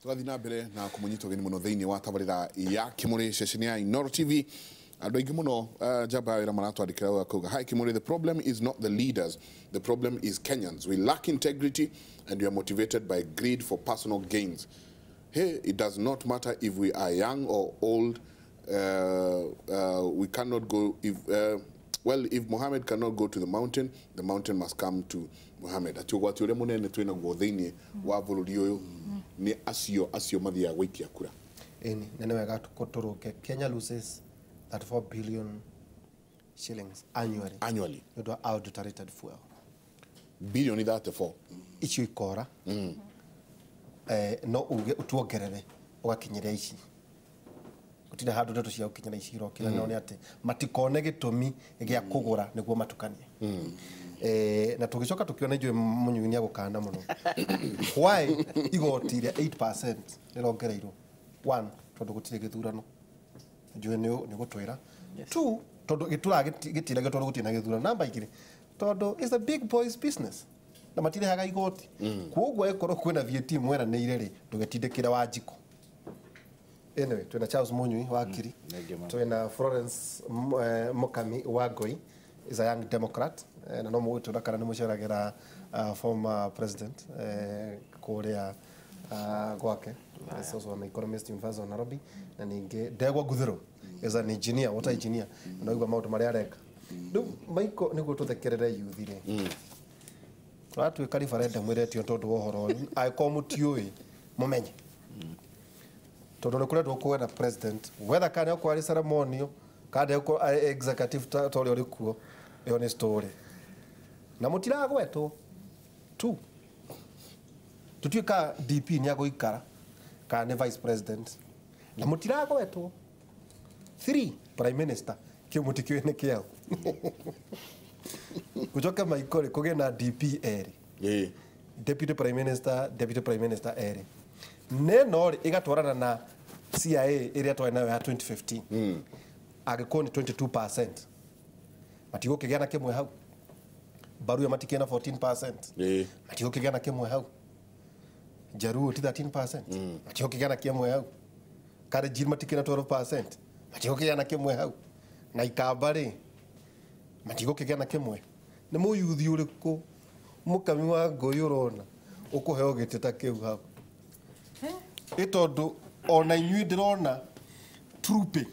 Tũgathiĩ na mbere na kũmũnyita ũgeni mũno thĩinĩ wa tabarĩra ya Kĩmũrĩ, ceceni ya Inooro TV. Andũ aingĩ mũno, njamba ya wĩra maratwandĩkĩra kuga, "Hi Kimuri, the problem is not the leaders, the problem is Kenyans. We lack integrity and we are motivated by greed for personal gains. Hey, it does not matter if we are young or old. We cannot go if well, if Mohammed cannot go to the mountain, the mountain must come to Mohammed." Atĩ ũgwati ũrĩa mũnene twĩ naguo thĩinĩ wa bũrũri ũyũ nĩ acio mathiaga gũikia kura. Ĩni, na nĩ wega tũrũnge. Kenya loses 34 billion shillings annually annually nĩ ũndũ wa adulterated fuel. Bilioni 34. Icio ikora, no uge tuongerere ũgakinyĩra ici, gũtirĩ handũ ndeto cia gũkinyĩra ici irokĩra, no nĩ atĩ matikone gĩtũmi gĩa kũgũra nĩguo matukanie. Na tũgĩcoka tũkĩona ithuĩ mũnyui nĩ agũkana mũno why igoti rĩa 8% rĩrongereirwo. One, tondũ gũtirĩ gĩthurano, njũĩ nĩ gũtwĩra. Two, tondũ gĩtũraga gĩtiragio tondũ gũtirĩ na gĩthurano. Namba 2, tondũ it's a big boys business na matirĩhaga igoti. Koguo ĩkorwo kwĩna VAT mweranĩire rĩ, ndũgetindĩkĩre wa njiko. Anyway, twĩna Charles Munyui wakiri, twĩna Florence Mukami Wangui, is a young Democrat, na no mũgũtwĩra kana nĩ mũceragĩra former president kũrĩa gwake. Is also an economist, University of Nairobi. Na ningĩ Ndegwa Nguthiro is an engineer, water engineer, na igua maũndũ marĩa areka rĩu. Maiko, nĩguo tũthekerere youth rĩ, kũratuĩka referendum ĩretio tondũ wa ũhoro ũyũ. Angĩkorwo mũtiũĩ, mũmenye tondũ nĩ kũrendwo kwenda president, whether kana nĩgũkorwo arĩ ceremonial kana ndegũkorwo arĩ executive ta ũrĩa ũrĩ kuo, ĩyo nĩ story na mũtiragwetwo tu. Tũtiũĩ ka DP nĩ agũikara kana nĩ vice president, na mũtiragwetwo. Three, prime minister kĩu mũtikĩũĩ nĩ kĩao. Gũcoke maiko rĩ, kũgĩe na DP erĩ, deputy prime minister, deputy prime minister erĩ, neno rĩ ĩgatwarana na CIA ĩrĩa twarĩ nayo ya 2015. Angĩkorwo nĩ 22%, matigũkĩgĩa na kĩmwe hau. Baruya matikĩgĩa na 14%, matigũkĩgĩa na kĩmwe hau. Jaruo ti 13%, matigũkĩgĩa na kĩmwe hau. Kalenjin matikĩgĩa na 12%, matigũkĩgĩa na kĩmwe hau. Na Ikamba rĩ, matigũkĩgĩa na kĩmwe. Nĩ mũyuthi ũrĩkũ, mũkami wa ngũi, ũrona ũkũheo gĩtĩ ta kĩu hau? Ĩ tondũ ona inyuĩ ndĩrona trooping,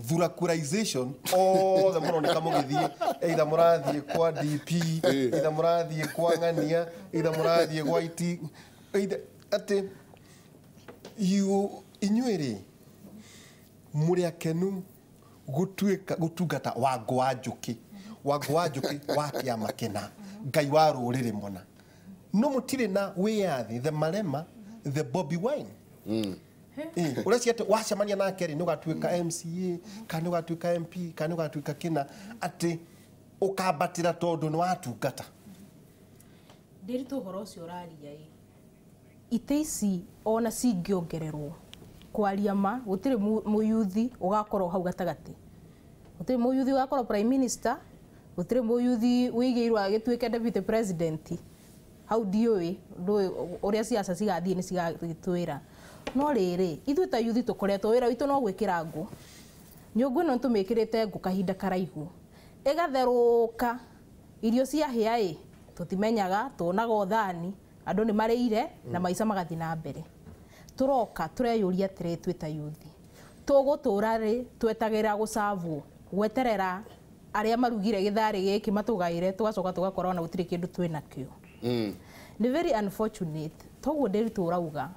thurakurization, othe mũroneka mũgĩthiĩ, either mũrathiĩ kwa DP, either mũrathiĩ kwa ng'ania, either mũrathiĩ gwa iti, either atĩ you inyuĩ rĩ mũrĩ akenu gũtuĩka gũtungata wango wa njũkĩ, wango wa njũkĩ wa kĩama kĩna, ngai wa rũrĩrĩ mũna, no mũtirĩ na wĩyathi. The Malema, the Bobi Wine, ũreciria atĩ wacemania nake rĩ, nĩ ũgatuĩka MCA kana nĩ ũgatuĩka MP kana nĩ ũgatuĩka kĩna, atĩ ũkambatĩra tondũ nĩ watungata. Ndĩritũ ũhoro ũcio ũraria ĩ, itĩ ici ona cingĩongererwo, kwaria ma, gũtirĩ mũyuthi ũgakorwo hau gatagatĩ, gũtirĩ mũyuthi ũgakorwo prime minister, gũtirĩ mũyuthi wĩigĩirwo agĩtuĩke deputy president hau. Ndiũĩ ndũĩ ũrĩa ciaca cigathiĩ, nĩ cigagĩtwĩra. No rĩrĩ, ithuĩ ta yuthi tũkoretwo wĩra witũ no gwĩkĩra ngũ nyũngũ ĩno, nĩtũmĩkĩrĩte ngũ kahinda karaihu, ĩgatherũka, irio ciahĩa ĩ, tũtimenyaga, tuonaga ũthani andũ nĩ marĩire na maica magathiĩ na mbere. Tũroka tũreyũria atĩrĩ, twĩ ta yuthi tũgũtũra rĩ twetagĩrĩra gũcavwo, gweterera arĩa marugire gĩtharĩ gĩkĩ matũgaĩre, tũgacoka tũgakora ona gũtirĩ kĩndũ twĩ nakĩo. Nĩ very unfortunate toguo ndĩritũ ũrauga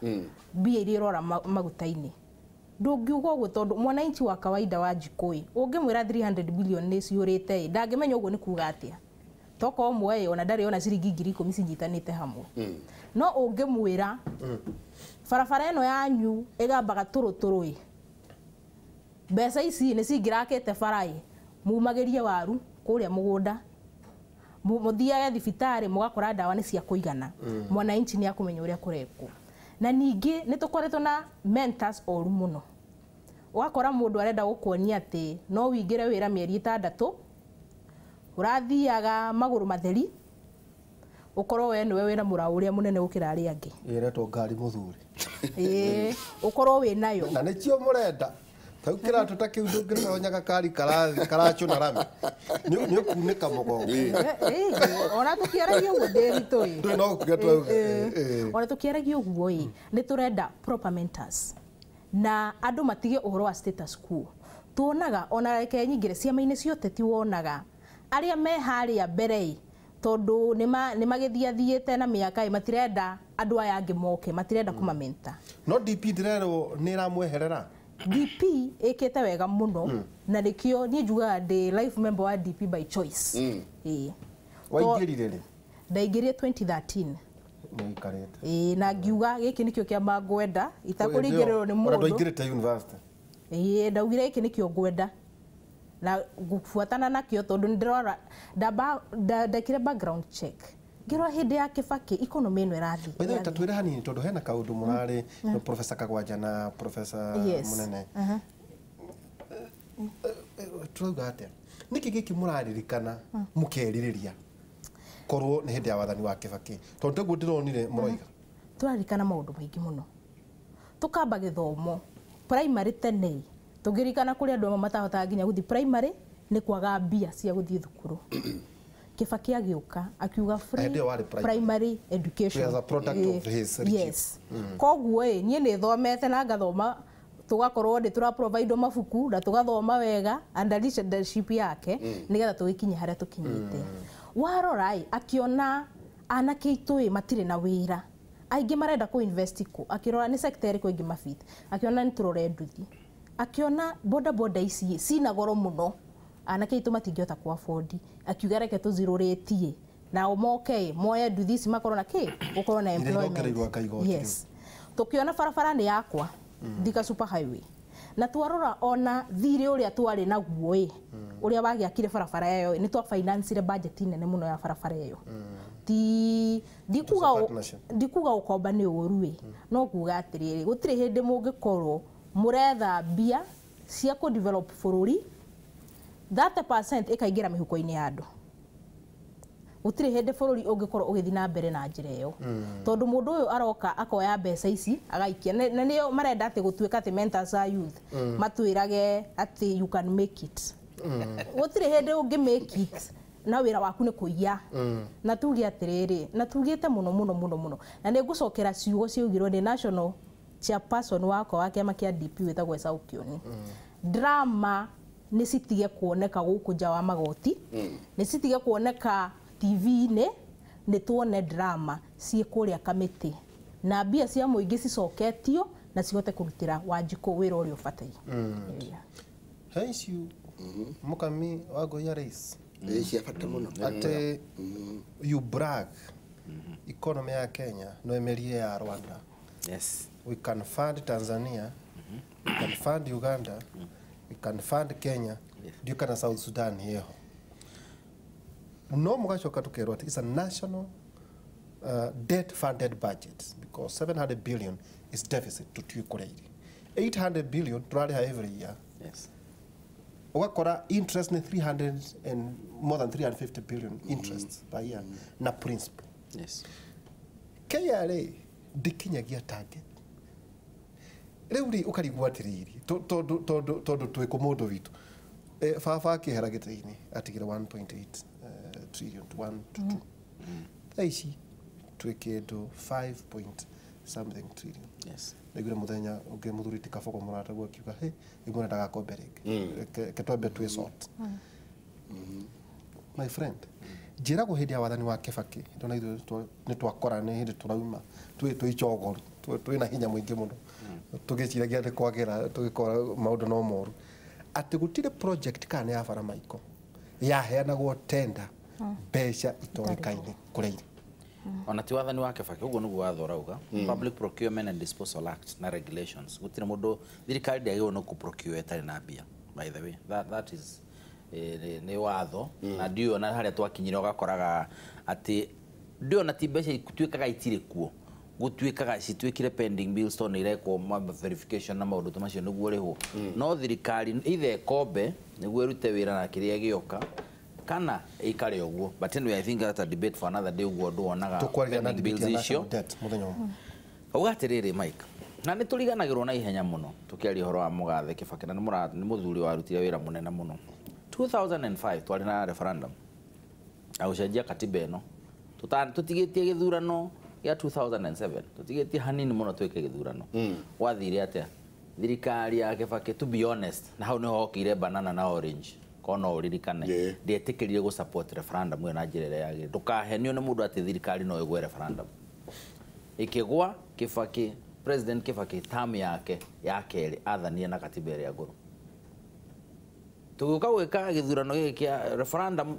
mbia iria irora maguta-inĩ. Ndũngiuga ũguo tondũ mwananchi wa kawaida wa njikũĩ ũngĩmwĩra 300 billion nĩ ciũrĩte ĩ, ndangĩmenya ũguo nĩ kuga atĩa. Tokorwo ũmwe ĩ, ona ndarĩ ona ciringi 10,000 cinyitanĩte hamwe. No ũngĩmwĩra barabara ĩno yanyu ĩgambaga tũrũ ĩ, mbeca ici nĩ cingĩrakĩte bara ĩ, mumagĩrie waru kũrĩa mũgũnda, mũthiage thibitarĩ mũgakora ndawa nĩ cia kũigana, mwananchi nĩ akũmenya ũrĩa kũrekwo. Na ningĩ nĩ tũkoretwo na mentors oru mũno, ũgakora mũndũ arenda gũkuonia atĩ no wĩingĩre wĩra mĩeri 6 ũrathiaga magũrũ matheri, ũkorwo we nĩwe wĩna mũraũ ũrĩa mũnene gũkĩra arĩa angĩ. Ĩretwo ngari mũthuri. Ĩĩ, ũkorwo wĩ nayo. Na nĩkĩo mũrenda kau kĩratũ ta kĩu ndũngĩtonya gakari karacũna rami nĩ ũkunĩka mũgongo. Ona tũkĩaragia ũguo Ndĩritũ ĩ. Ndũĩ no kuga twauga. Ona tũkĩaragia ũguo ĩ, nĩ tũrenda proper mentors na andũ matige ũhoro wa status quo. Tuonaga ona reke nyingĩre ciama-inĩ cia ũteti, wonaga arĩa me harĩa mbere ĩ, tondũ nĩ magĩthiathiĩte na mĩaka ĩ, matirenda andũ aya angĩ moke, matirenda kũmamenta. No DP ndĩrerwo nĩ ĩramweherera. DP ĩkĩte wega mũno, na nĩkĩo niĩ njugaga ndĩ life member wa DP by choice. Ĩĩ. Waingĩrire rĩ? Ndaingĩrire 2013. Nĩ ũikarĩte. Ĩĩ, na ngiuga gĩkĩ nĩkĩo kĩama ngwenda itakũringĩrĩrwo nĩ Ona mũndũ. ndwaingĩrĩte university. Ĩĩ, ndaugire gĩkĩ nĩkĩo ngwenda na ngũbuatana nakĩo, tondũ nĩ ndĩrora ndekire background check, ngĩrora hĩndĩ ya Kĩbakĩ economy ĩno ĩrathiĩ. By the way, tatwĩre hanini tondũ hena kaũndũ mũrarĩ na Professor Kagwanja na Professor Mũnene. Turauga atĩa? Nĩkĩ gĩkĩ mũraririkana mũkerirĩria korwo nĩ hĩndĩ ya wathani wa Kĩbakĩ? Tondũ taguo ndĩronire mũroiga. Tũraririkana maũndũ maingĩ mũno. Tũkamba gĩthomo primary tene, tũngĩririkana kũrĩ andũ amwe matahotaga nginya gũthiĩ primary nĩ kwaga mbia cia gũthiĩ thukuru. Kĩbakĩ agĩũka akiuga free Hĩndĩ ĩyo warĩ primary. primary education. As a product of his regime. Yes. Koguo ĩ, niĩ nĩ thomete na ngathoma, tũgakorwo nĩ tũra provide mabuku na tũgathoma wega under leadership yake nĩgetha tũgĩkinye harĩa tũkinyĩte. Warora ĩ, akĩona anake aitũ ĩ matirĩ na wĩra, aingĩ marenda kũ invest kũ, akĩrora nĩ sector ĩrĩkũ ĩngĩ mabit, akĩona nĩ tũrore nduthi, akĩona boda boda ici ĩ, cina goro mũno, anake aitũ matingĩhota ku afford, akiuga reke tũzirũrĩtie nao moke ĩ, moye nduthi ici makorwo na kĩ, gũkorwo na Iria employment. irongereirwo kaigoti. Yes. Tukiona barabara nĩ yakwa Thika super highway, na twarora ona thirĩ ũrĩa twarĩ naguo ĩ, ũrĩa wagĩakire barabara ĩyo ĩ, nĩ twa financire budget nene mũno ya barabara ĩyo. Ti ndikuga partnership. Ndikuga ũkomba nĩ ũru ĩ, no kuga atĩrĩrĩ, gũtirĩ hĩndĩ mũngĩkorwo mũretha mbia cia kũ develop bũrũri 30% ĩkaingĩra mĩhuko-inĩ ya andũ. Gũtirĩ hĩndĩ bũrũri ũngĩkorwo ũgĩthiĩ na mbere na njĩra ĩyo, tondũ mũndũ ũyũ aroka akoya mbeca ici agaikia. Na nĩo marenda atĩ gũtuĩka atĩ mentors a youth matwĩrage atĩ you can make it. Gũtirĩ hĩndĩ ũngĩ make it na wĩra waku nĩ kũiya. Na tuge atĩrĩrĩ, na tugĩte mũno mũno mũno mũno, na nĩ ngũcokera ciugo ciaugirwo nĩ national chairperson wakwa wa kĩama kĩa DP wĩtagwo Esau Kioni. Drama nĩ citige kuoneka gũkũ nja wa magoti, nĩ citige kuoneka TV-inĩ, nĩ tuone drama ciĩ kũrĩa kamĩtĩ na mbia cia mũingĩ cicoketio na cihote kũrutĩra Wanjikũ wĩra ũrĩa ũbataire. Yeah. He issue Mukami wa Goya race. Ĩ cia bata mũno. Atĩ you brag economy ya Kenya no ĩmerie ya Rwanda. We can fund Tanzania, we can fund Uganda, we can fund Kenya, ndiũ kana South Sudan ĩho. No mũgacoka tũkerwo atĩ it's a national debt funded budget because 700 billion is deficit tũtiũĩ kũrĩa irĩ. 800 billion tũrarĩha every year. Ũgakora interest nĩ 300 and more than 350 billion interest per year na principal. KRA ndĩkinyagia target. Rĩu rĩ ũkarigwo atĩrĩrĩ, tondũ twĩ kũ mũndũ witũ. Baba akĩehera gĩtĩ-inĩ atigire 1.8 trillion to 1 to 2. Thaa ici twĩ kĩndũ 5 point something trillion. Ndaiguire mũthenya ũngĩ mũthuri ti Kabogo mũrataguo akiuga hĩ ĩmwe ndagakombe rĩngĩ, reke twambe twĩ sort. My friend, njĩragwo hĩndĩ ya wathani wa Kĩbakĩ ndona ithuĩ nĩ twakora nĩ hĩndĩ tũrauma twĩ icogoru, twĩ na hinya mũingĩ mũno, tũgĩciragia nĩ kwagĩra, tũgĩkora maũndũ no moru, atĩ gũtirĩ project kana nĩ ya bara maiko yaheanagwo tenda mbeca itoĩkaine kũrĩa irĩ. Ona ti wathani wa Kĩbakĩ, ũguo nĩguo watho ũrauga, Public Procurement and Disposal Act na regulations. Gũtirĩ mũndũ, thirikari ndĩagĩrĩirwo nĩ kũ-procure ĩtarĩ na mbia. By the way, that is nĩ watho, na ndiũĩ ona harĩa twakinyire ũgakoraga atĩ ndiũĩ ona ti mbeca ituĩkaga itirĩ kuo, gũtuĩkaga cituĩkire pending bills tondũ nĩ irekwo verification na maũndũ ta macio nĩguo ũrĩhwo. No thirikari either ĩkombe nĩguo ĩrute wĩra na kĩrĩa gĩoka kana ĩikare ũguo. But anyway, I think that's a debate for another day. Ũguo ndũ wonaga Tũkwarĩria na pending debate bills ya icio. national debt mũthenya ũmwe. Auga atĩrĩrĩ, Mike, Na nĩ tũriganagĩrwo na ihenya mũno tũkĩaria ũhoro wa Mũgathe Kibaki na nĩ mũthuri warutire wĩra mũnene mũno. 2005 twarĩ na referendum ya gũcenjia katiba ĩno. Tũtigĩtie gĩthurano gĩa 2007, tũtigĩtie hanini mũno twĩke gĩthurano. Gwathire atĩa? Thirikari ya Kibaki, to be honest, na hau nĩho hokire banana na orange, korwo no ũririkane, ndĩetĩkĩrire gũ support referendum ĩyo na njĩra ĩrĩa yagĩrĩire. Ndũkahenio nĩ mũndũ atĩ thirikari no ĩgwe referendum. Ĩkĩgwa, Kibaki, President Kibaki term yake ya kerĩ athanire na katiba ĩrĩa ngũrũ. Tũgĩũka gwĩka gĩthurano gĩkĩ kĩa referendum,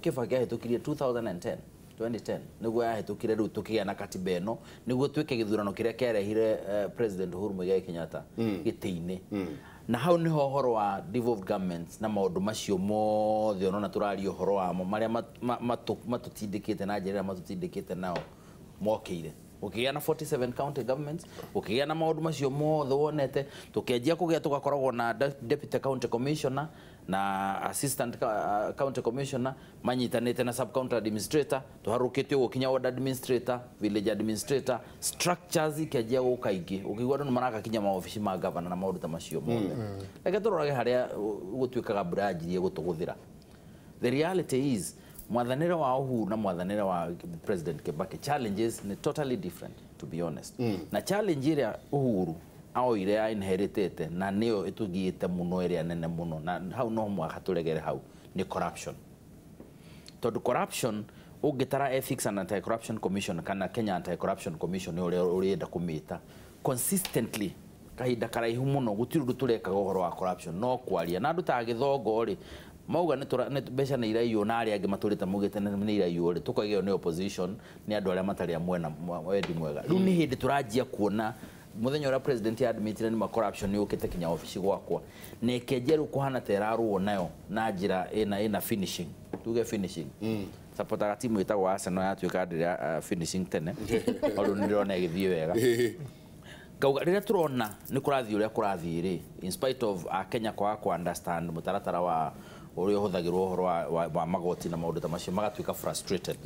Kibaki ahĩtũkirie 2010, 2010 nĩguo yahĩtũkire, rĩu tũkĩgĩa na katiba ĩno nĩguo twĩke gĩthurano kĩrĩa kĩarehire President Uhuru Muigai Kenyatta gĩtĩ-inĩ. Na hau nĩho ũhoro wa devolved governments na maũndũ macio mothe ũrona tũraria ũhoro wamo marĩa matũtindĩkĩte na njĩra ĩrĩa matũtindĩkĩte nao mokĩire. Ũkĩgĩa na 47 county governments, ũkĩgĩa na maũndũ macio mothe wonete, tũkĩanjia kũgĩa tũgakoragwo na deputy county commissioner na assistant county commissioner manyitanĩte na sub county administrator, tũharũkĩte ũguo kinya ward administrator, village administrator, structures ikĩanjia gũka ingĩ, ũkĩigua andũ nĩ maraka kinya maobici ma governor na maũndũ ta macio mothe. Reke tũrorage harĩa gũtuĩkaga mbura yanjirie gũtũgũthĩra. The reality is mwathanĩre wa Uhuru na mwathanĩre wa President Kibaki challenges ni totally different, to be honest. Na challenge ĩrĩa Uhuru aoire ya inheritĩte na nĩyo ĩtũgiĩte mũno ĩrĩa nene mũno, na hau no mũhaka tũregere hau, nĩ corruption. Tondũ corruption ũngĩtara Ethics and Anti-Corruption Commission kana Kenya Anti-Corruption Commission ũrĩa ũrenda kũmĩta consistently kahinda karaihu mũno gũtirĩ ũndũ tũrekaga ũhoro wa corruption no kwaria na andũ ta Gĩthongo rĩ mauga nĩ mbeca nĩ iraiywo na arĩa angĩ matũrĩte maugĩte nĩ iraiywo rĩ, tũkaigeo nĩ opposition nĩ andũ arĩa matarĩ a mwena wendi mwega. Rĩu nĩ hĩndĩ tũranjia kuona mũthenya ũrĩa president admitire nĩ ma corruption yũkĩte kinya obici gwakwa na ĩkĩanjia rĩu kũhana ta ĩrarũo nayo na njĩra ĩna finishing, tuge finishing. Supportaga timu ĩtagwo Arsenal yatuĩka ndĩrĩa finishing tene, no rĩu nĩndĩrona ĩgĩthiĩ wega. Ngauga rĩrĩa tũrona nĩ kũrathiĩ ũrĩa kũrathiĩ rĩ, in spite of Akenya kwaga kũ understand mũtaratara wa ũrĩa ũhũthagĩrwo ũhoro wa magoti na maũndũ ta macio, magatuĩka frustrated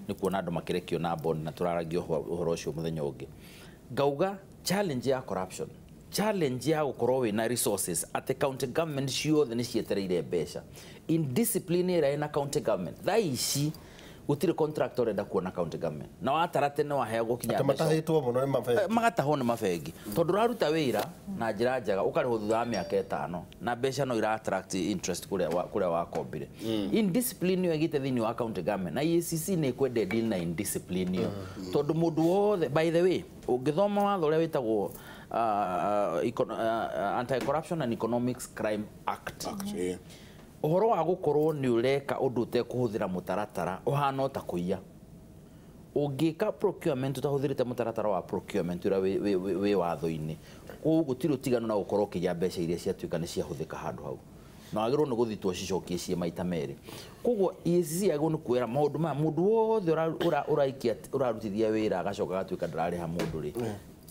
nĩ kuona andũ makĩrekio na bond, na tũraragia ũhoro ũcio mũthenya ũngĩ. Ngauga challenge ya corruption, challenge ya gũkorwo wĩna resources atĩ county government ciothe nĩ cietereire mbeca, indiscipline ĩrĩa ĩna county government thaa ici gũtirĩ contractor ũrenda kuona county government na watara tene waheagwo kinya mbeca matahĩtwo mũno nĩ mabengi, magatahwo nĩ mabengi tondũ ũraruta wĩra na njĩra njega ũkarĩhwo thutha wa mĩaka ĩtano na mbeca no ira attract interest kũrĩa wakombire. Indiscipline ĩyo ĩgĩte thĩinĩ wa county government na EACC nĩ ĩkwenda deal na indiscipline ĩyo tondũ mũndũ wothe, by the way, ũngĩthoma watho ũrĩa wĩtagwo Anti-Corruption and Economics Crime Act, ũhoro wa gũkorwo nĩ ũreka ũndũ ũtekũhũthĩra mũtaratara ũhana o ta kũiya. Ũngĩka procurement ũtahũthĩrĩte mũtaratara wa procurement ũrĩa wĩ watho-inĩ, kũu gũtirĩ ũtiganu na gũkorwo ũkĩiya mbeca iria ciatuĩka nĩ ciahũthĩka handũ hau, na wagĩrĩirwo nĩ gũthitwo cicokie ciĩ maita merĩ. Koguo EACC yagĩrĩirwo nĩ kuoera maũndũ maya, mũndũ wothe ũraikia ũrarutithia wĩra agacoka agatuĩka ndararĩha mũndũ rĩ,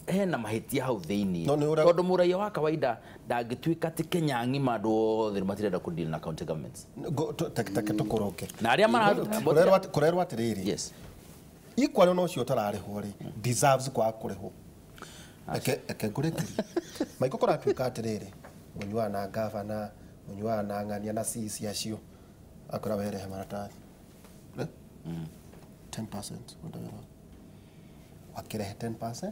hena mahĩtia hau thĩinĩ, tondũ mũraiya wa kawaida ndangĩtuĩka atĩ Kenya ng'ima andũ othe matirenda kũ deal na county governments. Take tũkũrũke na arĩa kũrerwo atĩrĩrĩ, yes, equally no ũcio ũtararĩhwo rĩ deserves kwaga kũrĩhwo. Eke ngũrĩkĩrie maiko kũratuĩka atĩrĩrĩ, mũnyuaga na gavana, mũnyuaga na ng'ania na CC acio akwĩra werehe maratathi 10% wakĩrehe 10%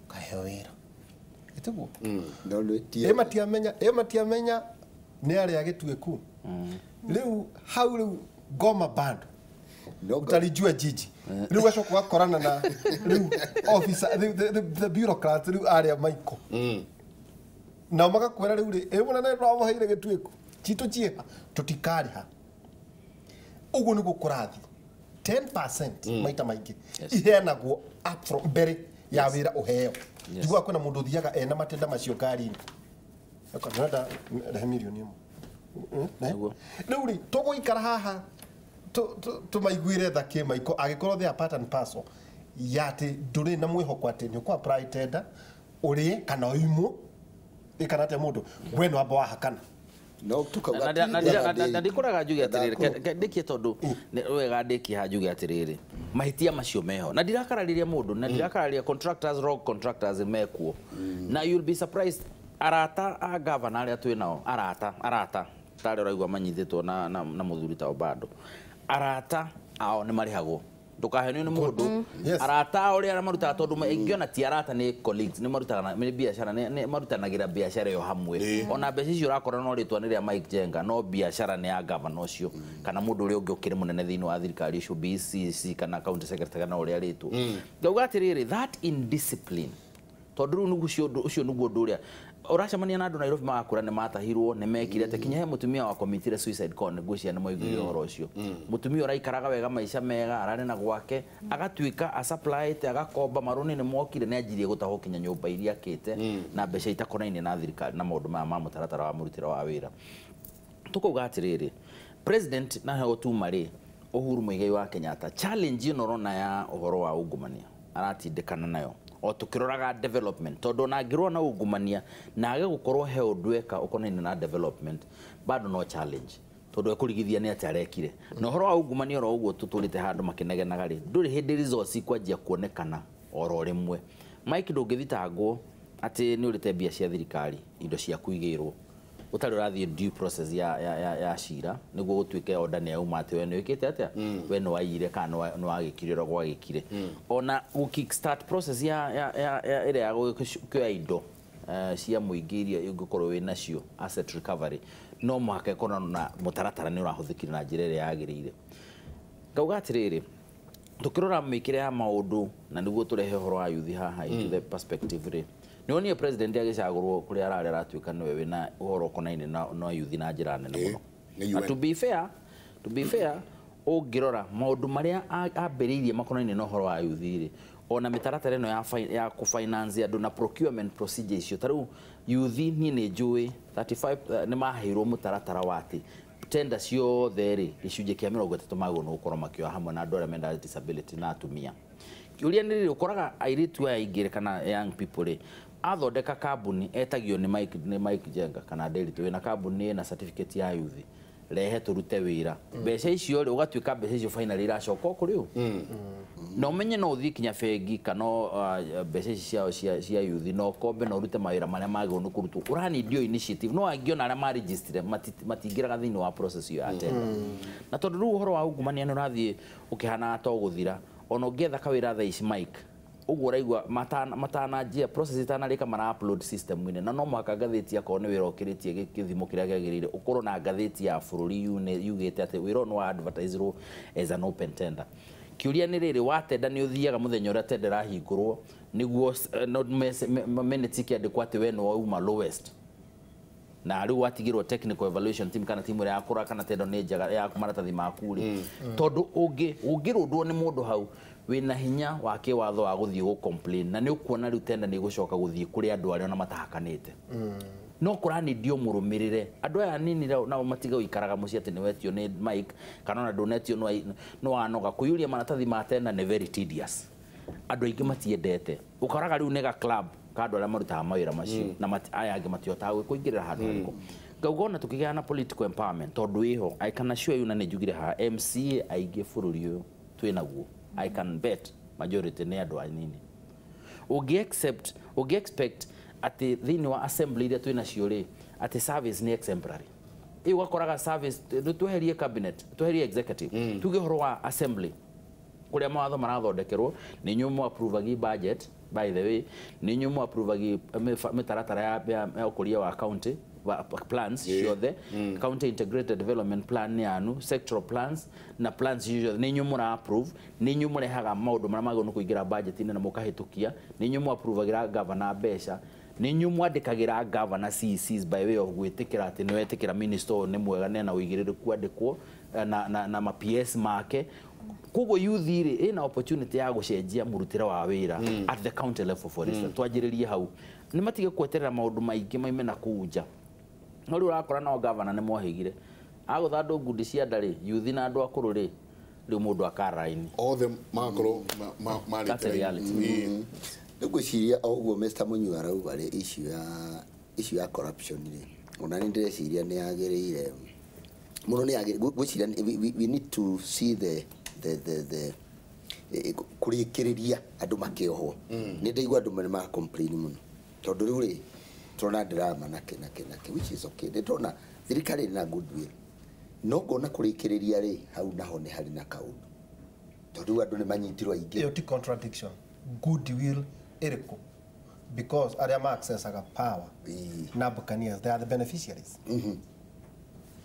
ukaheo wĩra ĩtiguo ĩ matiamenya nĩ arĩa gĩtuĩku rĩu hau rĩu ngoma bado utalijua jiji rĩu gacoka ũgakorana na rĩu officer the bureaucrat rĩu arĩa maiko nao magakwĩra rĩu rĩ ĩ mũnene nĩtwamũheire gĩtuĩku citũ ciĩha tũtikarĩha. Ũguo nĩguo kũrathiĩ 10% maita maingĩ iheanagwo upfront mbere ya wĩra ũheo. Njiguaga kwĩna mũndũ ũthiaga ena matenda macio ngari-inĩ akorwo rehe mirioni ĩmwe. Rĩu rĩ tũgũikara haha tũmaiguĩre tha kĩmaiko angĩkorwo they are part and parcel ya atĩ ndũrĩ na mwĩhoko atĩ nĩ ũkũ apply tender ũrĩe kana ũimwo ĩkana atĩa mũndũ we no amba wahakana. Na ndikũraga njuge atĩrĩrĩ, ndĩkie tondũ wega ndĩkie haha njuge atĩrĩrĩ, Mahitia macio meho na ndirakarariria mundu na ndirakarariria contractors, rogue contractors mekuo. Na you'll be surprised, arata a governor aria twi nao, arata tari uraigua manyititwo na muthuri ta bado, arata ao ni marihagwo, ndukahenio ni mundu. Arata ao ria marutaga, tondu ingiona ti arata ni colleagues, ni marutaga ni biashara, ni marutanagira biashara yo hamwe. Ona mbeca icio urakora no ritwa ni ria Mike Njenga, no biashara ni ya governor ucio kana mundu uria ungi ukiri munene thiini wa thirikari icio, BCC kana county secretary kana uria ritwo. Ngauga atiriri, that indiscipline, tondu riu niguo ucio niguo undu uria uracemania na andu Nairobi magakura ni matahirwo, ni mekire ate kinya he mutumia wa committed suicide con ngwiciria ni moiguire uhoro ucio. Mutumia uraikaraga wega, maica mega, ararĩ na gwake, agatuika asupplyte, agakomba maruni ni mokire, ni anjirie gutahwo kinya nyumba iria akite na mbeca itakonaine na thirikari na maundu maya ma mutaratara wa murutĩre wa wĩra. Tukauga atiriri, president na heo tuma rĩ Uhuru Muigai wa Kenyatta, challenge ĩno ũrona ya ũhoro wa ungumania aratindĩkana nayo o tukiroraga development, tondu ona angirwo na ungumania na age gukorwo he undu eka ukonaine na development, bado no challenge, tondu ekurigithia ni ati arekire. Na uhoro wa ungumania oro uguo tuturite handu makinegenaga ri, nduri hindi results ikwanjia kuonekana oro rimwe. Mike, ndungithitangwo ati ni urite mbia cia thirikari, indo ciaku igirwo utari urathie due process ya cira niguo gutuike order ni yauma ati we ni wikite atia, we ni waiyire kana ni wagikire ro gwagikire. Ona gu kickstart process ya ira ya kuoya indo cia muingi iria ungikorwo wi nacio, asset recovery, no muhaka ikorwo na mutaratara ni urahuthikire na njira ĩrĩa yagĩrĩire. Ngauga atiriri, tukirora mĩkĩre ya maũndũ na niguo tũrehe ũhoro wa youth haha into the perspective rĩ, nĩwonire president agĩcagũrwo kũrĩa ararĩ aratuĩka nĩwe wĩna ũhoro ũkonaine na youth na njĩra nene mũno. Na to be fair, ũngĩrora maũndũ marĩa ambĩrĩirie makonaine na ũhoro wa youth rĩ, ona mĩtaratara ĩno ya kũfinance andũ na procurement procedure icio, ta rĩu youth niĩ nĩ njũĩ 35 nĩ maheirwo mũtaratara wa atĩ tenda ciothe rĩ, gĩcunjĩ kĩa 30 magĩrĩirwo nĩ gũkorwo makĩoya hamwe na andũ arĩa mena disability na atumia. Kĩũria nĩ rĩrĩ, ũkoraga airĩtu aya aingĩ kana young people rĩ, athondeka kambuni etagio nĩ Mike Njenga kana Nderitu wĩna kambuni na certificate ya youth, rehe turute wĩra, mbeca icio rĩ, ũgatuĩka mbeca icio finally iracoka o kũrĩ ũ. Na ũmenye no ũthiĩ kinya bengi kana mbeca ici ciao cia youth na ũkombe na ũrute mawĩra marĩa magĩrĩirwo nĩ kũrutwo. Ũranindio initiative, no angĩ ona arĩa marejistire matingĩraga thĩinĩ wa process ĩyo ya tender. Na tondũ rĩu ũhoro wa ungumania nĩ ũrathiĩ ũkĩhanaga ta ũgũthira, ona ũngĩetha kawĩra thaa ici Mike, ũguo ũraigua matananjia process itanarĩka mara upload system-inĩ, na no mũhaka ngathĩti akorwo nĩ wĩra ũkĩrĩtie gĩthimo kĩrĩa kĩagĩrĩire ũkorwo na ngathĩti ya bũrũri yugĩte atĩ wĩra ũyũ nĩ wa advertise-irwo as an open tender. Kĩũria nĩ rĩrĩ, watenda nĩ ũthiaga mũthenya ũrĩa tender ĩrahingũrwo nĩguo minutes ikĩandĩkwo atĩ we nĩ wauma lowest, na rĩu watigĩrwo technical evaluation team kana timu ĩrĩa yakũrora kana tender nĩ njega ya maratathi maku rĩ, tondũ ũngĩrũndwo nĩ mũndũ hau wĩna hinya wa kĩwatho wa gũthiĩ gũ complain, na nĩ ũkuona rĩu tenda nĩ ĩgũcoka gũthiĩ kũrĩ andũ arĩa ona matahakanĩte. No kũranĩndio mũrũmĩrĩre andũ aya anini nao matige gũikaraga mũciĩ atĩ nĩwetio nĩ Mike kana ona ndũnetio nĩ wanoga. Kũiyũria maratathi ma tenda nĩ very tedious, andũ aingĩ matiendete. Ũkoraga rĩu nĩ ga club ka andũ arĩa marutaga mawĩra macio na aya angĩ matihotaga kũingĩrĩra handũ harĩkũ. Ngauga ona tũkĩgĩa na political empowerment, tondũ ĩho I can assure you, na nĩ njugire haha, MCA aingĩ bũrũri ũyũ twĩnaguo, I can bet majority nĩ andũ anini. Ũngĩ expect atĩ thĩinĩ wa assembly iria twĩ nacio rĩ, atĩ service nĩ exemplary. Ĩ ũgakoraga service, tweherie cabinet, tweherie executive, tuge ũhoro wa assembly kũrĩa mawatho marathondekerwo, nĩ inyuĩ mũ approve budget, by the way, nĩ inyuĩ mũ approve mĩtaratara ya ũkũria wa county plans ciothe, county integrated development plan nĩ yanu, sectoral plans na plans ciothe nĩ inyuĩ mũra approve, nĩ inyuĩ mũrehaga maũndũ marĩa magĩrĩirwo nĩ kũingĩra budget-inĩ na mũkahĩtũkia, nĩ inyuĩ mũ approve-agĩra governor mbeca, nĩ inyuĩ mwandĩkagĩra governor CECs by way of gwĩtĩkĩra atĩ nĩ wetĩkĩra minister ũyũ nĩ mwega nena ũigĩrĩrĩku andĩkwo na ma PS make. Koguo youth rĩ ĩna opportunity ya gũcenjia mũrutĩre wa wĩra at the county level, for instance, twanjĩrĩrie hau, nĩ matige kweterera maũndũ maingĩ maime na kũu nja. No rĩu ũrakora no governor nĩ mohĩgire agũtha andũ ngundi cia nda rĩ, youth na andũ akũrũ rĩ, rĩu mũndũ akaraini othe magakorwo marĩ. That's a reality. Nĩ ngwĩciria o ũguo Mr. Mũnyua arauga rĩ, issue ya corruption rĩ, ona nĩ ndĩreciria nĩ yagĩrĩire mũno, nĩ yagĩrĩire. Ngwĩciria we need to see the Kũrĩkĩrĩria andũ makĩohwo nĩ ndaigua andũ ma complain mũno tondũ rĩu rĩ tũrona drama nake nake nake, which is okay. Nĩ tũrona thirikari ĩrĩ na goodwill, no ngona kũrĩkĩrĩria rĩ hau naho nĩ harĩ na kaũndũ tondũ rĩu andũ nĩ manyitirwo aingĩ. Ĩyo ti contradiction, goodwill ĩrĩkũ? Because arĩa ma accessaga power na buccaneers, they are the beneficiaries.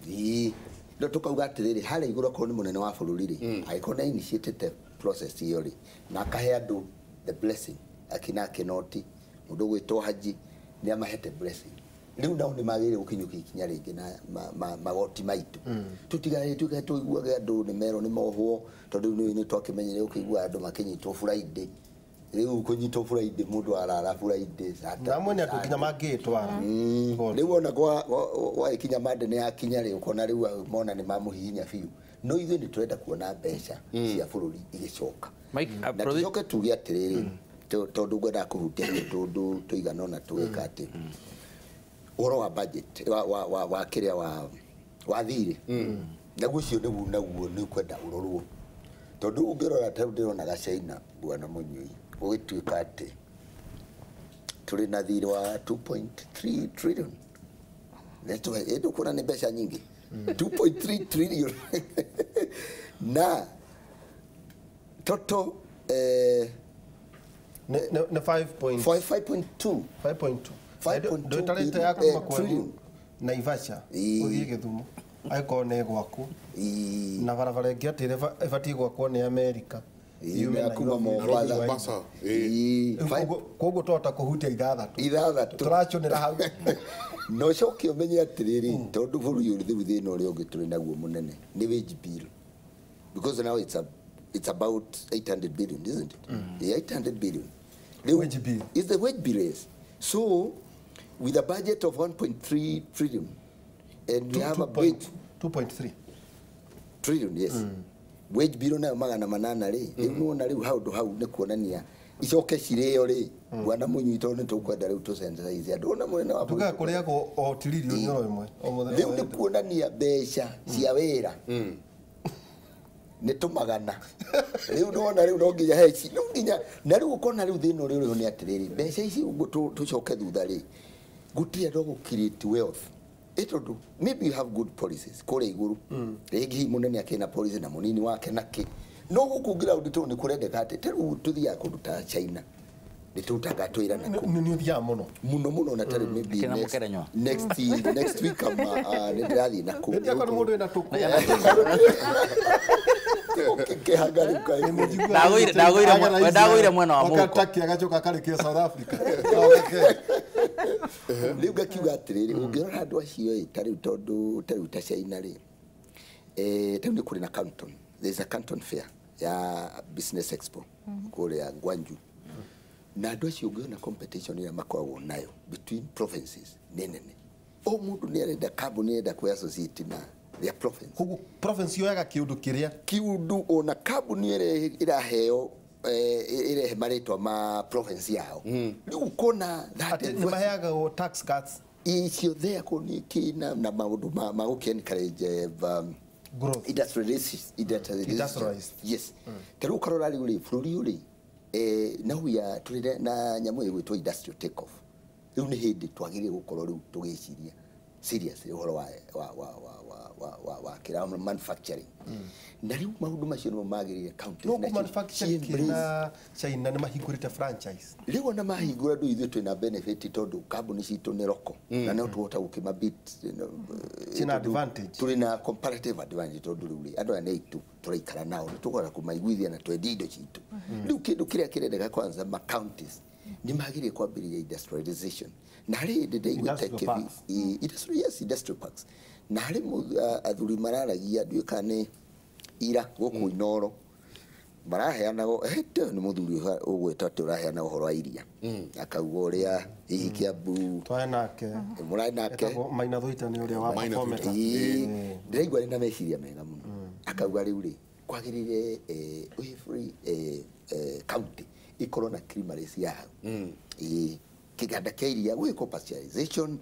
Ĩĩ, no tukauga atĩrĩrĩ, harĩa igũrũ akorwo nĩ mũnene wa bũrũri rĩ, angĩkorwo nĩ initiated process ĩyo rĩ, na akahe andũ the blessing, akina Kinoti, mũndũ ũgwĩtwo Haji, nĩ amahete blessing, rĩu nao nĩ magĩrĩire gũkinyũkia ikinya rĩngĩ na magoti maitũ tũtigae tuge tũiguage andũ nĩ merwo nĩ mohwo, tondũ rĩu nĩ twakĩmenyere ũkĩigua andũ makĩnyitwo Friday. Rĩu kũnyitwo Friday, mũndũ arara Friday, Saturday, na amwe nĩ andũ nginya mangĩtwara. Rĩu ona gwagĩkinya mande nĩ yakinya rĩ, ũkona rĩu mona nĩ mamũhihinya biũ, no ithuĩ nĩ tũrenda kuona mbeca cia bũrũri igĩcoka. Mike, na tũcoke tuge atĩrĩrĩ, tondũ ngwendaga kũhutia tũndũ tũigana ũna tũgĩka atĩ ũhoro wa budget wa kĩrĩa wa thirĩ, naguo ũcio nĩguo naguo nĩ ũkwenda ũrorwo, tondũ ũngĩrora ta rĩu ndĩronaga China, bwana Mũnyui, gũgĩtuĩka atĩ tũrĩ na thirĩ wa 2.3 trillion. Ĩndũkuona nĩ mbeca nyingĩ, 2.3 trillion, na total nĩ 5.2. 5.2. 5.2 ndũtarĩte ya kuma kwanyu trillion. Naivasha ũthiĩ Gĩthumo angĩkorwo nĩ gwaku, na barabara ĩngĩ atĩ ĩbatiĩ gwakwo nĩ Amerika yume ya kuma Nairobi. Mombasa. Mombasa. Koguo twahota kũhutia ithathatũ. Ithathatũ. Tũracũnĩra hau. Na ũcoke ũmenye atĩrĩrĩ, tondũ bũrũri ũyũ rĩu thĩna ũrĩa ũngĩ tũrĩ naguo mũnene nĩ wage bill, because now it's about 800 billion, isn't it? Yeah, 800 billion. Rĩu- Wage bill. Is the wage bill, yes. So with a budget of 1.3 trillion and we have a wage 2.3 trillion, yes, wage bill nayo 800 rĩ, rĩu nĩwona rĩu haũndũ hau nĩ kuonania icoke cirĩo rĩ, bwana Mũnyui, tondũ nĩ tũkwenda rĩu tũsensitize andũ ona mũnene wa tugaga bũrũri kũrĩagwo o tiririoni oro ĩmwe o mũthenya. Rĩu nĩ kuonania mbeca cia wĩra nĩ tũmagana rĩu nĩwona rĩu no nginya he no nginya na rĩu ũkona rĩu thĩna ũrĩa ũrĩho nĩ atĩrĩrĩ, mbeca ici ũguo tũcoke thutha rĩ, gũtirĩ andũ a gũ create wealth, ĩ tondũ maybe you have good policies kũrĩa igũrũ, rĩngĩ hihi mũnene akĩrĩ na policy na mũnini wake nakĩ, no gũkũ ground tondũ nĩ kũrendeka atĩ ta rĩu tũthiaga kũndũ ta China, nĩ tũrutaga twĩra nakũu. Nĩ ũthiaga mũno. Muno muno, na tarĩ maybe Kina mũkerenywa. next week ama nĩ ndĩrathiĩ nakũu. Nĩ akwa nĩ mũndũ wĩna tũkũ. Kĩhanga rĩu kaĩ. Ndagũire mwena wa mũhuko. Wakataki agacoka akarĩkia South Africa. Rĩu ngakiuga atĩrĩrĩ, ũngĩrora andũ acio ĩ, ta rĩu tondũ ta rĩu ta China rĩ, ta rĩu nĩ kũrĩ na Canton, there is a Canton Fair ya Business Expo kũrĩa Gwangju, na andũ acio ũngĩona competition ĩrĩa makoragwo nayo between provinces nĩ nene. O mũndũ nĩ arenda, kambuni ĩrenda kwĩ associate na their province. Koguo province yoyaga kĩũndũ kĩrĩa kiundu ona kambuni ĩrĩa ĩraheo ĩrehe marĩtwa ma province yao, rĩu ũkona that atĩ nĩ maheagwo tax cuts. Icio there kũ kĩ na maũndũ ma gũkĩ encourage Growth. Industrialization. Industrialized. Yes, ta rĩu ũkarora rĩu rĩ, bũrũri ũyũ rĩ, na we are tũrĩ na nyamũ ĩgwĩtwo industrial take off. Rĩu nĩ hĩndĩ twagĩrĩire gũkorwo rĩu tũgĩciria seriously ũhoro wa kĩra manufacturing, na rĩu maũndũ macio nĩmo magĩrĩire counties No nacio manufacture ci-embrace. kĩna China nĩ mahingũrĩte franchise. Rĩu ona mahingũra ndũ, ithuĩ twĩna benefit tondũ kambuni citũ nĩ roko na no tũhota gũkĩma beat China tondũ advantage. Tũrĩ na comparative advantage tondũ rĩu rĩ, andũ aya nĩ aitũ, tũraikara nao, nĩ tũkũhota kũmaiguithia na twendie indo citũ. Rĩu kĩndũ kĩrĩa kĩrendeka kwanza, ma counties nĩ magĩrĩire kwambĩrĩria industrialization, na harĩ hĩndĩ ndaiguĩte Industrial parks. Industrial, yes, industrial parks, na harĩ athuri mararagia, ndiũĩ kana nĩ ira gũkũ Inoro maraheanaga hete nĩ mũthuri ũgwĩtwo atĩ ũraheana ũhoro wa iria, akauga ũrĩa hihi Kiambu Twae nake. Mũrarĩ nake. Etagwo Maina Thuita, nĩ ũrĩa wa Maina performance. Thuita. Ĩĩ, ndĩraigua arĩ na meciria mega mũno, akauga rĩu rĩ kwagĩrĩire every county ĩkorwo na creameries ya hau. Ĩĩ, kĩganda kĩa iria gwĩkwo pasteurization,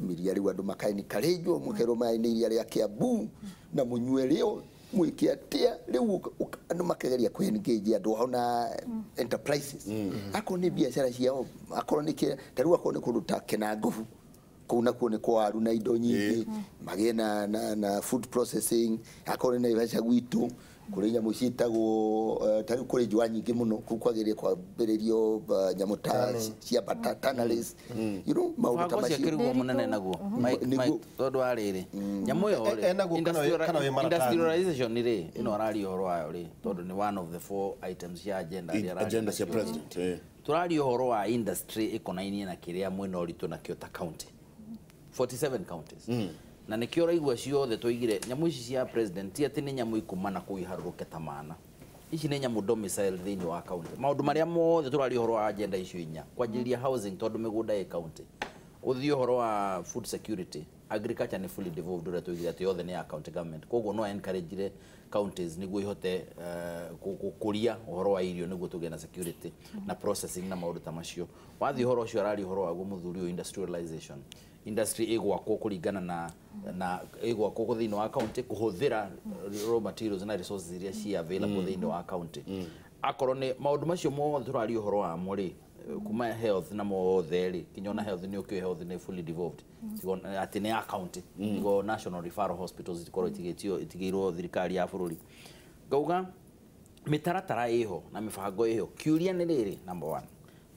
iria rĩu andũ makaencourage mũkerwo maya nĩ iria rĩa Kiambu na mũnyue rĩo. Mwĩke atĩa rĩu andũ makegeria kũ engage andũ ao na enterprises akorwo nĩ biacara ciao akorwo nĩ ta rĩu akorwo nĩ kũndũ ta Kenangobu kũu nakuo nĩ kwa waru na indo nyingĩ magĩe na food processing akorwo nĩ Naivasha gwitũ kũrĩ nyamũ ciĩtagwo ta rĩu kũrĩ njũa nyingĩ mũno kũu kwagĩrĩire kwambĩrĩrio nyamũ ta cia bata tanneries you know maũndũ ta macio kĩrugwo mũnene naguo Mike tondũ wa rĩrĩ nyamũ ĩyo rĩ industrialization rĩ ĩno araria ũhoro wayo rĩ tondũ nĩ one of the four items cia agenda agenda cia president tũraria ũhoro wa industry ĩkonainie na kĩrĩa mwĩna ũritũ nakĩo ta county 47 counties na nĩkĩo ũraigua ciothe tũigire nyamũ ici cia president ti atĩ nĩ nyamũ ikuma na kũu iharũrũke ta mana ici nĩ nyamũ domicile thĩinĩ wa county maũndũ marĩa mothe tũraria ũhoro wa agenda icio inya kwanjĩrĩria housing tondũ mĩgũnda ĩ county ũthiĩ ũhoro wa food security agriculture nĩ fully devolved ũrĩa tũigire atĩ yothe nĩ ya county government koguo no encourage counties nĩguo ihote gũkũria ũhoro wa irio nĩguo tũgĩe na security na processing na maũndũ ta macio wathiĩ ũhoro ũcio araria ũhoro waguo mũthuri ũyũ industrialization industry igwakwo kũringana na igwakwo thĩinĩ wa county kũhũthĩra raw materials na resources iria ci available thĩinĩ wa county akorwo nĩ maũndũ macio mothe tũraria ũhoro wamo rĩ kuma health na mothe rĩ kinya ona health nĩ ũkĩũĩ health nĩ fully devolved atĩ nĩ ya county tigo national referral hospitals itikorwo itigĩirwo thirikari ya bũrũri ngauga mĩtaratara ĩho na mĩbango ĩho kĩũria nĩ rĩrĩ number one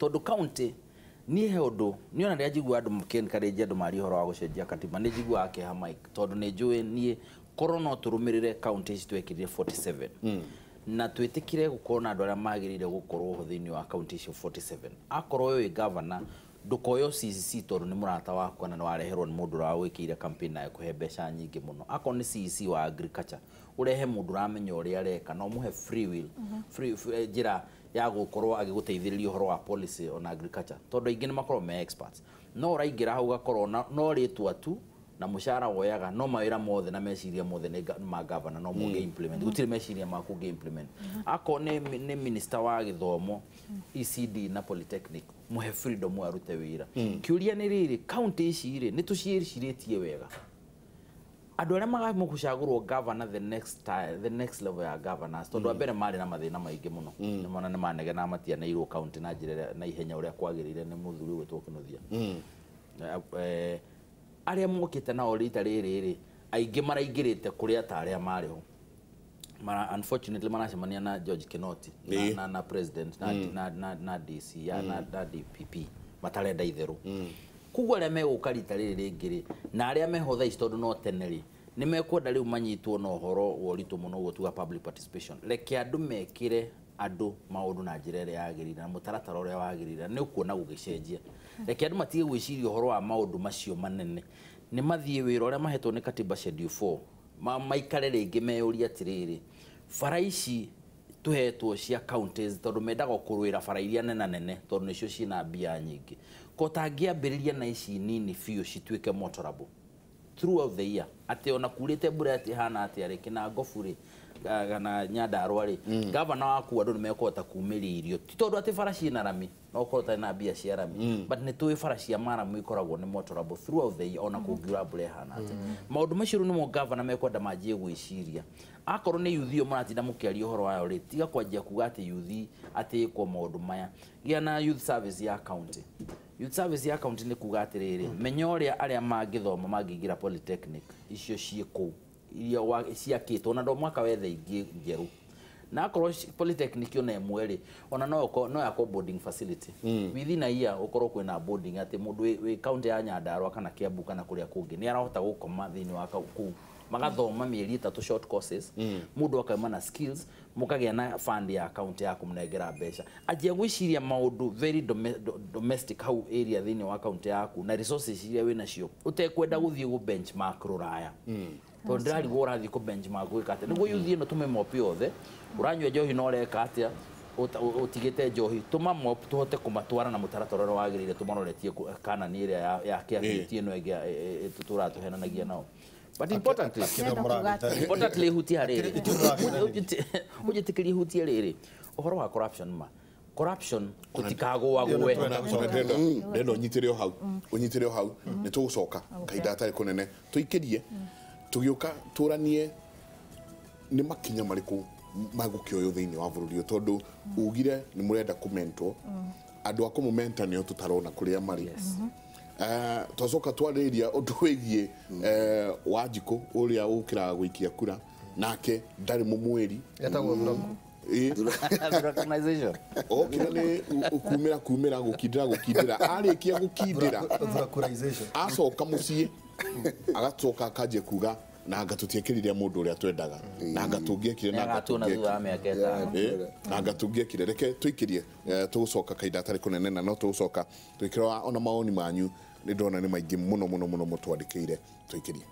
tondũ county niĩ he ũndũ niĩ ona rĩrĩa njiguaga andũ makĩ-encourage andũ marie ũhoro wa gũcenjia katiba nĩ njiguaga kĩeha Mike tondũ nĩ njũĩ niĩ korwo no tũrũmĩrĩre county ici twekĩrire 47 na twĩtĩkire gũkorwo na andũ arĩa magĩrĩire gũkorwo ho thĩinĩ wa county icio 47 akorwo wĩ governor ndũkoyo CCC tondũ nĩ mũrata waku kana nĩ wareherwo nĩ mũndũ ũragwĩkĩire campaign na ĩkũhe mbeca nyingĩ mũno akorwo nĩ CEC wa agriculture ũrehe mũndũ ũramenya ũrĩa areka na ũmũhe free will free njĩra ya gũkorwo agĩgũteithĩrĩria ũhoro wa policy on agriculture tondũ aingĩ nĩ makoragwo me experts no ũraingĩra hau ũgakorwo no rĩtwa tu na mũcara woyaga no mawĩra mothe na meciria mothe nĩ ma governor no mũngĩ implement gũtirĩ meciria maku ũngĩ implement akorwo nĩ minister wa gĩthomo ECD na polytechnic mũhe freedom arute wĩra kĩũria nĩ rĩrĩ county ici rĩ nĩ tũciĩcirĩtie wega andũ arĩa magamũgũcagũrwo governor the next time, the next level ya governors tondũ ambere marĩ na mathĩna maingĩ mũno nĩmona nĩ manegena matianeirwo county na njĩra na ihenya ũrĩa kwagĩrĩire nĩ mũthuri ũgwĩtwo Kĩnuthia arĩa mokĩte nao rita rĩrĩ rĩ aingĩ maraingĩrĩte kũrĩa ta arĩa marĩ ho mara unfortunately maracemania na George Kinoti na president na DC na DPP matarenda itherũ koguo arĩa megũka rita rĩrĩ rĩngĩ rĩ na arĩa meho thaa ici tondũ no tene rĩ nĩ mekwenda rĩu manyitwo na ũhoro wa ũritũ mũno ũguo tuga public participation reke andũ mekĩre andũ maũndũ na njĩra ĩrĩa yagĩrĩire na mũtaratara ũrĩa wagĩrĩire nĩ ũkuona gũgĩcenjia reke andũ matige gwĩciria ũhoro wa maũndũ macio manene nĩ mathiĩ wĩra ũrĩa mahetwo nĩ katiba schedule 4 maikare rĩngĩ meyũrie atĩrĩrĩ bara ici tũhetwo cia counties tondũ mendaga kũrũĩra bara iria nena nene tondũ nĩcio ciĩna mbia nyingĩ ko tangĩambĩrĩria na ici nini biũ cituĩke motorable throughout the year atĩ ona kurĩte mbura ĩhana atĩa rĩ Kĩnangobu rĩ kana Nyandarua rĩ gavana waku andũ nĩ mekũhota kumĩria irio ti tondũ atĩ bara ciĩna rami no ũkorwo ũtarĩ na mbia cia rami but nĩ tũĩ bara cia maramu ikoragwo nĩ motorable throughout the year ona kũngiura mbura ĩhana atĩa maũndũ macio rĩu nĩmo gavana mekwenda manjie gwĩciria akorwo nĩ yuthi ĩyo mũratinda mũkĩaria ũhoro wayo rĩ tiga kwanjia kuga atĩ yuthi atĩ ĩkwo maũndũ maya gĩa na youth service ya county youth service ya county nĩ kuga atĩrĩrĩ menya ũrĩa arĩa mangĩthoma mangĩingĩra polytechnic icio ciĩ kũu iria ciakĩtwo na ndo mwaka wethe ingĩ njerũ na akorwo polytechnic ona ĩmwe rĩ ona no yakwo boarding facility within a year ũkorwo kwĩna boarding atĩ mũndũ wĩ county ya Nyandarua kana Kiambu kana kũrĩa kũngĩ nĩ arahota gũkoma thĩinĩ wa kũu magathoma mĩeri 3 short courses mũndũ akauma na skills mũkagĩa na fund ya county ya kũmũnengera mbeca anjia gwĩciria maũndũ very domestic hau area thĩinĩ wa county yaku na resources iria wĩ nacio ũtekwenda gũthiĩ gũ benchmark rũraya tondũ ndĩrarigwo ũrathiĩ kũ benchmark gwĩka atĩa nĩguo yuthi ĩno tũme mop yothe ũranyua njohi na ũreka atĩa ũtigĩte njohi tũma mop tũhote kũmatwara na mũtaratara ũrĩa wagĩrĩire tũmaroretie kanani ĩrĩa ya kĩabiti ĩno ĩngĩ tũratũhenanagia nao. But importantly, importantly hutia rĩrĩ ũnjĩtĩkĩrie hutie rĩrĩ ũhoro wa corruption ma corruption tũtikagũagũe ndĩrenda ũnyitĩre o hau ũnyitĩre o hau nĩ tũgũcoka kahinda gatarĩ kũnene tũikĩrie tũgĩũka tũranie Nĩ makinya marĩkũ magũkĩoywo thĩinĩ wa bũrũri ũyũ tondũ ugire nĩ mũrenda kũmentwo andũ a kũmũmenta nĩo tũtarona kũrĩa marĩ. Twacoka twarĩrĩria ũndũ wĩgiĩ Wanjikũ ũrĩa ũkĩraga gũikia kura nake ndarĩ mũmwĩri. Etagwo Thuraku. Ĩ, Thurakanization. Okire nĩ kumĩra kumĩra gũkindĩra gũkindĩra arĩkia gũkindĩra Thurakurization. Acoka mũciĩ agacoka akanjia kuga na anga tũtiekĩrire mũndũ ũrĩa twendaga na anga tũngĩekire na anga Nĩagatuona thutha wa tũngĩekire. mĩaka 5. Na anga tũngĩekire. Reke tũikĩrie, tũgũcoka kahinda atarĩ kũnene na no tũgũcoka twĩkĩra ona mawoni manyu nĩ ndona nĩ maingĩ mũno mũno mũno mũtwandĩkĩire tũikĩrie.